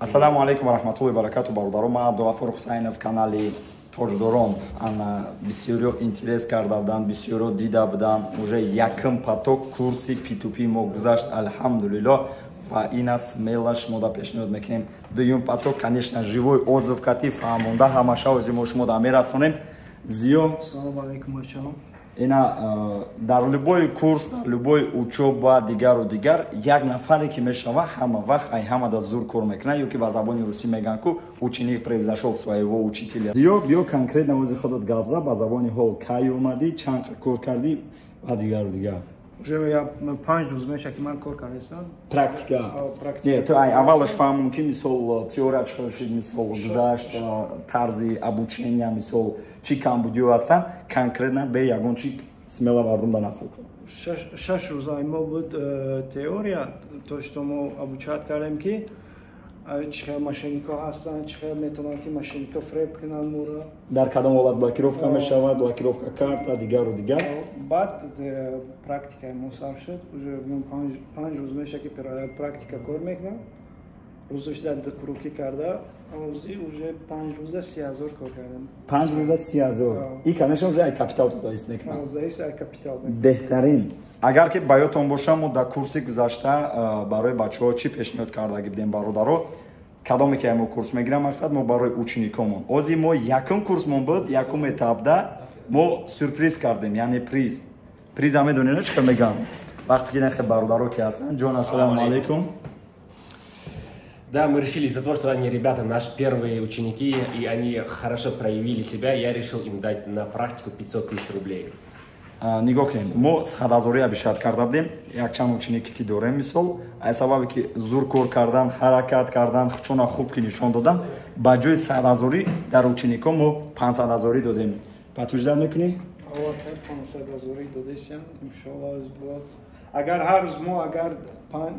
Ассалому алайкум ва раҳматуллоҳи ва баракату, бародарон. Ман Абдуғафур Ҳусайнов, канали Тоҷдорон. Ана, бисёриё интерес карда буданд, бисёриё дида буданд. Уже якум поток курси P2P мо гузашт, алҳамдулиллоҳ, ва ина смело шумо да пешниҳод мекунем дуюм поток, конечно, живой отзыв кати фаҳмонда ҳамаша ози мо шумо да мерасонем. Зиё. Салому алайкум, бачаҳо. Ина, дар любой курс, дар любой учёба, дигару дигар, як нафаре ки мешава, ҳама вақт ай ҳамада зур кор мекунад, ё ки ба забони русӣ мегӯянд ку «ученик превзошел своего учителя». Зиё, биё, конкретно ози худат гап за, ба забони ҳол: кай омадӣ, чанд кор кардӣ ва дигару дигар. Уже 5 рӯз меша, ки ман кор кардастам. Практика. Не, ту ай аввалаш фаҳмон, ки мисол теория чӣ хел шид, мисол гузашт, тарзи обучения, мисол чӣ камбудиҳо ҳастанд, конкретно бе ягон чи смело мардум да нақл кун. 6 рӯза мо буд теория, то что мо обучать кардем, ки чӣ хел мошенникҳо ҳастанд, чӣ хел метавонанд, ки мошенникҳо фреб кунанд моро. Дар кадом ҳолат блокировка мешавад, блокировка карта, дигару дигар. Баъд практикаи мо сар шуд. Уже 5 рӯз меша, ки практика кор мекунам. Рӯзошда круги карда, ози уже 5 рӯза 30 000 кор кардам. 5 рӯза 30 000. И, конечно, уже ай капитал ту зависит мекунад. Зависит ай капитал. Беҳтарин. Агар ки ба ёдтон боша, мо дар курси гузашта барои бачаҳо чӣ пешниҳод кардаги будем, бародаро? Кадоме ки мо курс мегирам, мақсад мо барои ученикомон. Ози мо якум курсмон буд, якум этапда мо сюрприз кардем, яъне приз. Приза медонед, чӣ хел мегӯям? Вақте ки нахе бародаро ки ҳастанд. Ҷон, ассалому алайкум. Да, мы решили из-за того, что они, ребята, наши первые ученики, и они хорошо проявили себя, я решил им дать на практику 500 тысяч рублей. Нигоҳ кунед, мо 100 000-ия бишарт карда будем. Якчанд ученике ки дорем, мисол, аз сабабе ки зур кор кардан, ҳаракат кардан, чуна хуб ки нишон додан, ба ҷои 100 000-ӣ дар ученико мо 500 000-ӣ додем. Подтверждать мекунӣ? 500 000-ӣ додесям, иншоалло. Агар ҳар рӯз мо агар панҷ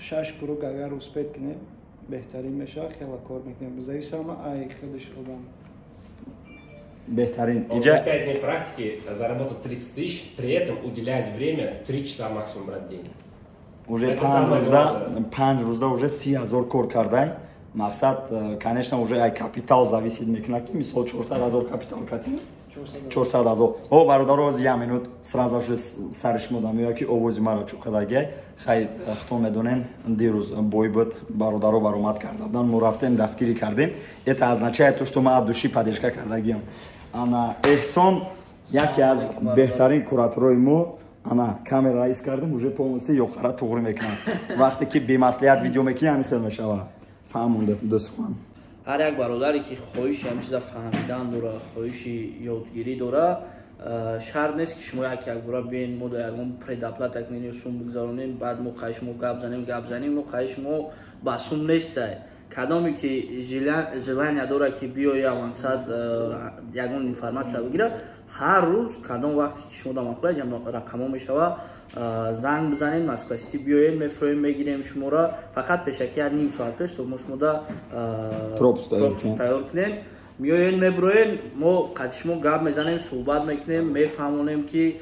шаш круг агар успеть кунем, беҳтарин мешавад. Хеле кор мекунем, зависимо ай худаш одам. Беҳтарин. Иҷа 5 дней практики заработал 30 тысяч, при этом уделять время 3 часа максимум брать в день. Уже 5 рӯзда, 5 рӯзда уже 30 000 кор кардай. Мақсад, конечно, уже ай капитал зависит мекунад, ки мисол 400 000 капитал катим, 400 000. О, бародаро, ози як минут сразу же сари шумо да меояд, ки овози маро чӯқадагиай. Хай, хто медонен, дирӯз бой буд, бародаро баромад карда буданд, мо рафтем, дастгирӣ кардем. Это означает то, что ма от души поддержка кардагиам. Ана, Эҳсон, яке аз беҳтарин кураторои мо. Ана, камера ис кардем, уже полностью ёхара туғрӣ мекунад. Вақте ки бемаслиҳат видео мекунӣ, ҳамин хел мешавад. Фаҳмонда, дӯстхан. Ҳар як бародаре ки хоҳиши ҳамин чиза фаҳмидан дора, хоҳиши ёдгирӣ дора, шарт нест, ки шумо як якбора биен, мо до ягон предоплата кунем ё сум бигзаронем, баъд мо қайи шумо гап занем. Мо қайи шумо ба сум нестай. Кадоме ки желания дора, ки биёя, мақсад, ягон информация бигира, ҳар рӯз, кадом вақте ки шумо да махӯрад, рақамҳо мешава, занг бизанед, Москва-Сити биёед, мефроем, мегирем шуморо. Фақат пешаки як ним соат пеш, то мо шумода пропуск тайёр кунем. Меоед, меброед, мо қади шумо гап мезанем, суҳбат мекунем, мефаҳмонем, ки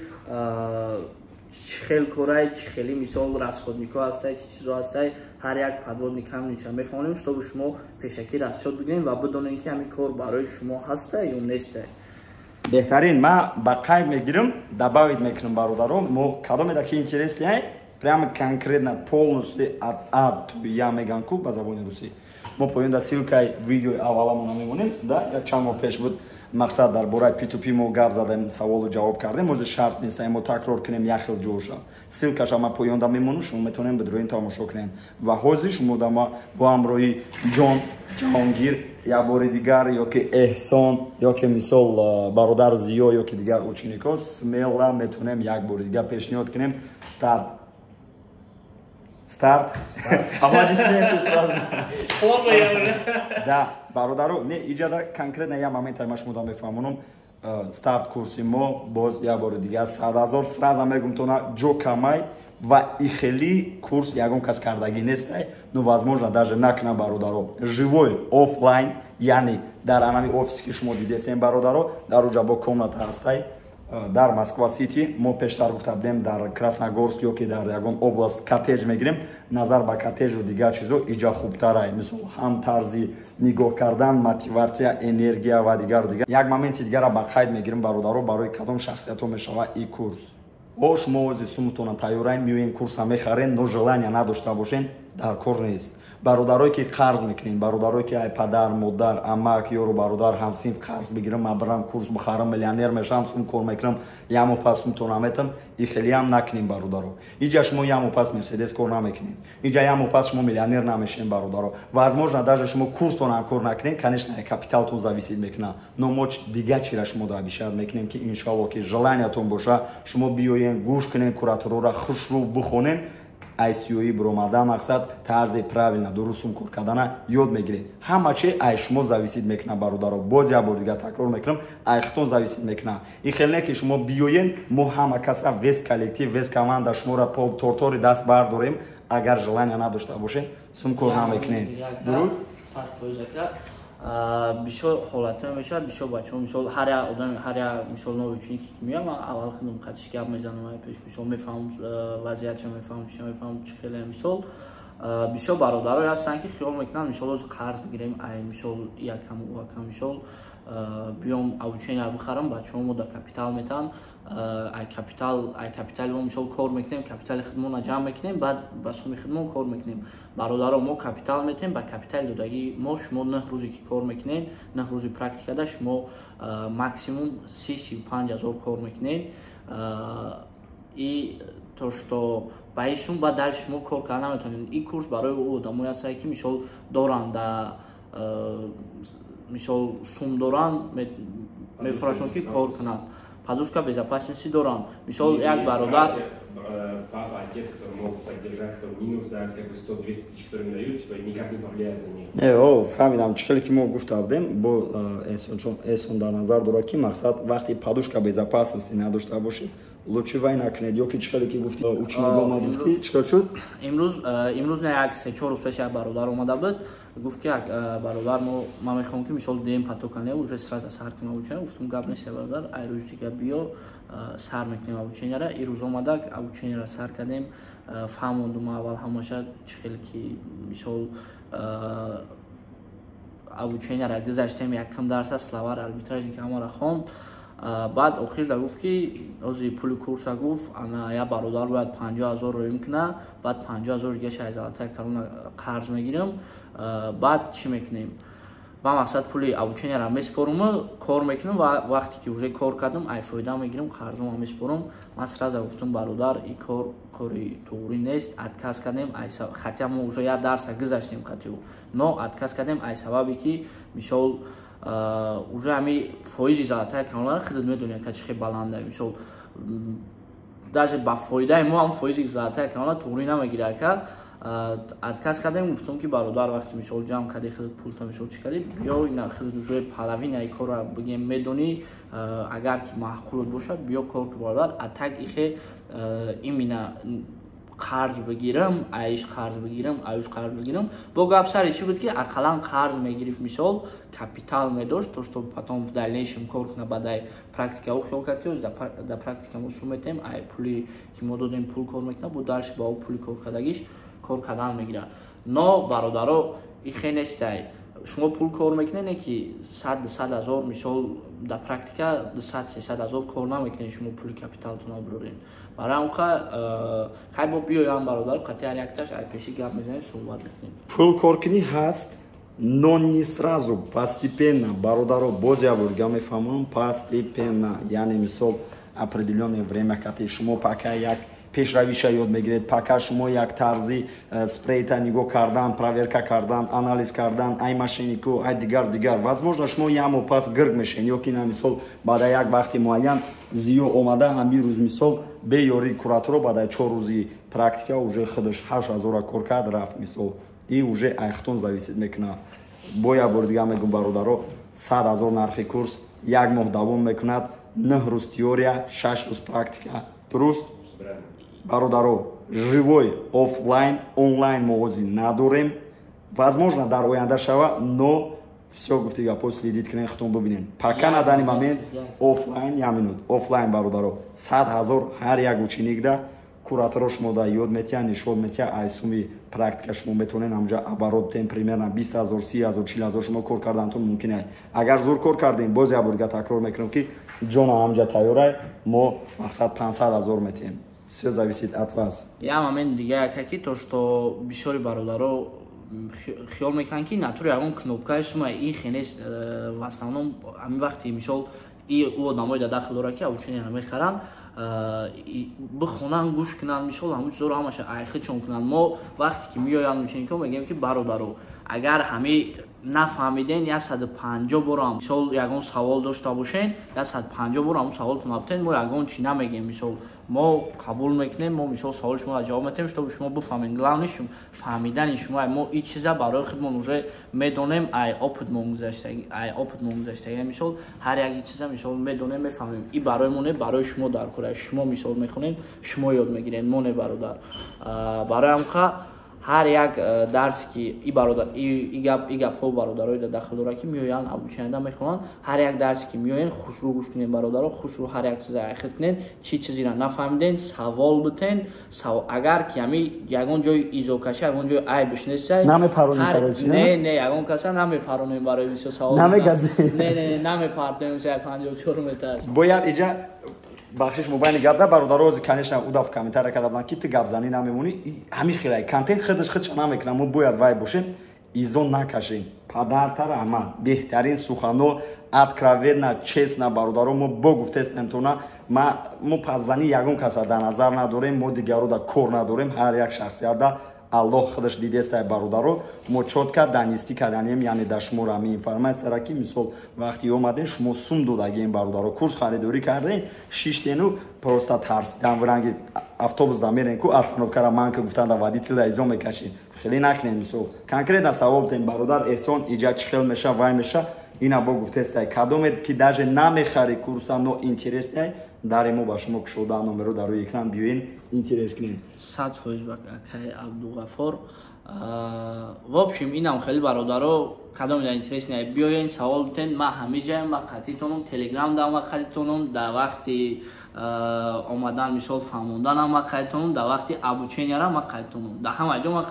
чӣ хел корай, чӣ хели, мисол, расходникҳо ҳастай, чӣ чизо ҳастай. Ҳар як подводный камень-ша мефаҳмонем, чтобы шумо пешакӣ расчёт бигирем ва бидонем, ки ҳамин кор барои шумо ҳастай ё нестай. Беҳтарин. Ман ба қайд мегирам, добавить мекунам, бародаро: мо кадомеда ки интересный ай, прямо конкретно, полностью от а до я меган ку ба забони русӣ, мо поёнда ссылкаи видеои авваламона мемонем. Да, як чанд моҳ пеш буд, мақсад, дар бораи P2P мо гап задем, саволу ҷавоб кардем. Ози шарт нест, мо такрор кунем як хел ҷоша. Ссылкаша ма поёнда мемонам, шумо метавонем бидроин, тамошо кунем. Ва ҳозир шумо дама бо ҳамроҳи Ҷон Ҷаҳонгир як бори дигар, ё ки Эҳсон, ё ки, мисол, бародар Зиё, ё ки дигар ученикҳо, смело метавонем як бори дигар пешниҳод кунем. Старт, старт, аплодисменты сразу. Да, бародаро, не, иҷада конкретно як момент ма шумо да мефаҳмонам. Старт курси мо боз як бори дигар 100 000. Сразу мегум тона, ҷо камай ва ихели курс ягон кас кардагӣ нестай, ну, возможно, даже накна, бародаро. Живой офлайн, яъне дар анами офисе, ки шумо дидесем, бародаро, дар уҷа бо комната ҳастай. Дар Москва Сити мо пештар гуфта будем, дар Красногорск ё ки дар ягон област коттедж мегирем. Назар ба коттеджу дигар чизо, иҷа хубтарай, мисол, ҳам тарзи нигоҳ кардан, мотиватсия, энергия ва дигару дигар. Як моменти дигара ба қайд мегирем, бародаро: барои кадом шахсиятҳо мешава и курс? О, шумо ози сумутона тайёраем, меоен, курса мехарен, но желания надошта бошен, дар кор нест. Бародарое ки қарз мекунед, бародарое ки ай падар, модар, амак, ёру бародар, ҳамсинф қарз бигирам, ман бирам курс бихарам, миллионер мешавам, сум кор мекунам, як моҳ пас сумтона метам, и хелиам накунем, бародаро. Иҷа шумо як моҳ пас Мерседес кор намекунед, иҷа як моҳ пас шумо миллионер намешавед, бародаро. Возможно, даже шумо курстонам кор накунед, конечно, капиталтон зависит мекунад, но мо дигар чира шумо обещать мекунем, ки иншоалло, ки желаниятон боша, шумо биёен, гӯш кунен кураторора, хушрӯ бихонен, ICOи биромада, мақсад, тарзи правильно, дурустум кор кардана ёд мегиред. Ҳама чи ай шумо зависит мекунад, бародаро. Боз як бор дигар такрор мекунам, ай худтон зависит мекунад. И хеле не ки шумо биёен, мо ҳама каса, весь коллектив, весь команда шуморо тортори даст бардорем, агар желания надошта бошед, сум кор намекунед. Дуруст. Бисёр ҳолатҳое мешавад, бисёр бачаҳо, мисол, ҳар як одам, ҳар як, мисол, новый ученик ки меояд, ман аввал худам қатиш гап мезанам, пеш, мисол, мефаҳмам вазъиятша, мефаҳмам чиша, мефаҳмам чӣ хеле. Мисол, бисёр бародарое ҳастанд, ки хиёл мекунанд, мисол, ҳозир қарз бигирем, ай, мисол, якам якам, мисол, биём, обучения бихарам, бачаҳо мо да капитал метаҳанд, ай капитали мо, мисол, кор мекунем, капитали худмона ҷамъ мекунем, баъд ба суми худмон кор мекунем. Бародаро, мо капитал метаҳем, ба капитали додагӣ мо шумо 9 рӯзе ки кор мекунем, 9 рӯзи практикада шумо максимум 30-35 ҳазор кор мекунем. И то что ба ин сум баъд дальше шумо кор карда наметавонед. Ин курс барои ӯ одамое ҳастае, ки, мисол, доранд да, мисол, сум доранд, мефурашон ки кор кунанд, подушка безопасности доранд. Мисол, як бародар Папа, отец, который могут поддержать, которые не нуждаются, как бы 100-200 тысяч, которые им дают, типа, никак не повлияет на них. Не, о, фаҳмидам, чӣ хеле ки мо гуфта будем, бо эсон дар назар дорад, ки мақсад, вақте подушка безопасности надошта бошед, лучше вай накунед, ё ки чӣ хеле ки гуфти, ученик омад, гуфти, чӣ хел шуд? Имрӯз не, як 3-4 рӯз пеш як бародар омада буд, гуфт ки бародар, мо ман мехоҳам, ки, мисол, дем потока не, уже сразу сар кунам обучение. Гуфтум: гап нест, бародар, ай рӯзи дига биё, сар мекунем обучениеро. Ин рӯз омада, обучениеро сар кардем, фаҳмондум аввал ҳамаша, чӣ хеле ки, мисол, обучениеро гузаштем, якум дарса, словарь арбитражника, ҳамаро хонд. Баъд охирда гуфт, ки ози пули курса, гуфт, ана як бародар бояд 50 000 роим куна, баъд 50 000 дигаша аз Золотая Корона қарз мегирам, баъд чӣ мекунем? Ба мақсад, пули обучениеро меспоруму кор мекунам ва вақте ки уже кор кардам, ай фоида мегирам, қарзома меспорум. Ман сразу гуфтам: бародар, ин кор кори туғрӣ нест. Отказ кардем, хотя мо уже як дарса гузаштем қатиу, но отказ кардем, ай сабабе ки, мисол, уже ҳами фоизи Золотая Коронара худат медонӣ, ка чӣ хел баланда. Мисол, даже ба фоидаи мо ҳам фоизи Золотая Корона туғрӣ намегирад, ка. Отказ кардем, гуфтам, ки бародар, вақте, мисол, ҷамъ кардӣ худат пулта, мисол, чӣ кардӣ, биё, ина худат уже половинаи корро, бигем, медонӣ, агар ки маъқулот бошад, биё, кор ку, бародар. А так ихе именно қарз бигирам, аиш қарз бигирам, аюш қарз бигирам, бо гап сари чӣ буд, ки ақаллан қарз мегирифт, мисол, капитал медошт, то что потом в дальнейшем кор куна. Баъд практика ӯ хиёл кард, ки да практика мо сум метем, ай пули ки мо додем пул кор мекунад, бо дальше ба ӯ пули кор кардагиш кор кардан мегирад. Но, бародаро, ихе нестай, шумо пул кор мекунед, не ки 100-200 ҳазор, мисол, дар практика 200-300 ҳазор кор намекунед, шумо пули капиталтонро бироред. Барои ҳамқа хай бо биёям, бародар, қати ҳар якташ ай пеши гап мезанем, суҳбат мекунем. Пул коркунӣ ҳаст, но не сразу, постепенно, бародаро. Боз як бор дига мефаҳмонам: постепенно, яъне, мисол, определённое время кати шумо пока як пешравиша ёд мегиред, пока шумо як тарзи спредта нигоҳ кардан, проверка кардан, анализ кардан, ай мошеннику, ай дигар дигар. Возможно, шумо як моҳ пас гирг мешавед, ё ки на, мисол, баъда як вақти муайян зиё омада, ҳамин рӯз, мисол, бе ёрии кураторо, баъда 4 рӯзи практика уже худаш 8000-а кор кард, рафт, мисол. И уже айхтон зависит мекунад. Бо як бори дига мегӯм, бародаро: 100 000 нархи курс, як моҳ давом мекунад, 9 рӯз теория, 6 рӯз практика. Дуруст, бародаро? Живой офлайн, онлайн мо ҳозир надорем, возможно, дар оянда шава, но Все, гуфти гапо, следить кунен, хутон бибинен. Пока на данный момент офлайн, я минут офлайн, бародаро, 100 000 ҳар як ученик да кураторо шумо да ёд метиҳанд, нишон метиҳанд. Ай суми практика шумо метавонед ҳамҷа оборот тем, примерно 20 000, 30 000, 40 000 шумо кор кардантон мумкин ай. Агар зур кор кардем, боз як борга такрор мекунам, ки ҷона ҳамҷа тайёрай, мо мақсад 500 000 метиҳем. Все зависит от вас. Я момент дига яка, ки то что бисёри бародаро хиёл мекунанд, ки натури ягон кнопкаи сума ин хенес. В основном ҳамин вақти, мисол, и ӯ одамои да дахл дорад, ки обучение мехаранд, бихонанд, гӯш кунанд, мисол, ҳамун чизоро ҳамаша айхичон кунанд. Мо вақте ки меоянд ученикҳо, мегӯем, ки бародаро, агар ҳами нафаҳмиден, 150 борам, мисол, ягон савол дошта бошен, 150 бор ҳамун саволтон битен, мо ягон чӣ намегем. Мисол, мо қабул мекунем, мо, мисол, саволи шуморо ҷавоб метаҳем, чтобы шумо бифаҳмед. Главный фаҳмидани шумо. Мо ин чиза барои худмон уже медонем, ай опытмон гузаштаги, ай опытмон гузаштаги. Мисол, ҳар як чиза, мисол, медонем, мефаҳмем. И барои мо не, барои шумо дар кора. Шумо, мисол, мехонед, шумо ёд мегиред, мо не, бародар. Барои ҳамқа ҳар як дарсе ки и бародар, и гапҳо бародарои да дахл дорад, ки меоянд, обучение мехонанд, ҳар як дарсе ки меоянд, хушрӯ гӯш кунед, бародаро, хушрӯ ҳар як чиза айхид кунед. Чӣ чизеро нафаҳмиден, савол битен. Агар ки ҳами ягон ҷои изокашӣ, ягон ҷои айбш нестай, не, не, ягон каса намепаронем барои бисёр савол. Не, не, намепартем. 54 метр. Бояд иҷа бахшиш мобайни гап да, бародаро, ози, конечно, удав комментария карда буданд, ки ту гапзанӣ намемонӣ. Ҳамин хелай контент худаш худша намекунам. Мо бояд вай бошем, изо накашем. Падарта раҳмат, беҳтарин сухано, откровенно, честно, бародаро, мо бо гуфтестем тона, мо паззанӣ ягон каса дар назар надорем, мо дигаро да кор надорем. Ҳар як шахсият да Аллоҳ худаш дидестай, бародаро. Мо чётко донести каданем, яъне дар шуморо ҳамин информатсияра, ки, мисол, вақти омаден, шумо сум додагием, бародаро, курс харидорӣ кардем, шиштену просто тарсидан, ранги автобус да мерен ку остановкара ман ки гуфтан да водителя изо мекашем. Хеле накунем. Мисол, конкретно савол битем, бародар Эҳсон, иҷа чӣ хел меша, вай меша. Ина бо гуфтестай, кадомед ки даже намехари курса, но интересный, дари мо ба шумо кушода, номеро дар рӯи экран, биёен, интерес кунем. 100% ба акай Абдуғафор. В общем, инам хеле, бародаро, кадом да интересный, биёен, савол битен. Ма ҳами ҷаем, ма қатитонум, телеграм да ма қатитонум, дар вақти омадан, мисол, фаҳмонданам ма қатитонум, дар вақти обученияра ма қатитонум, дар ҳама ҷо ма.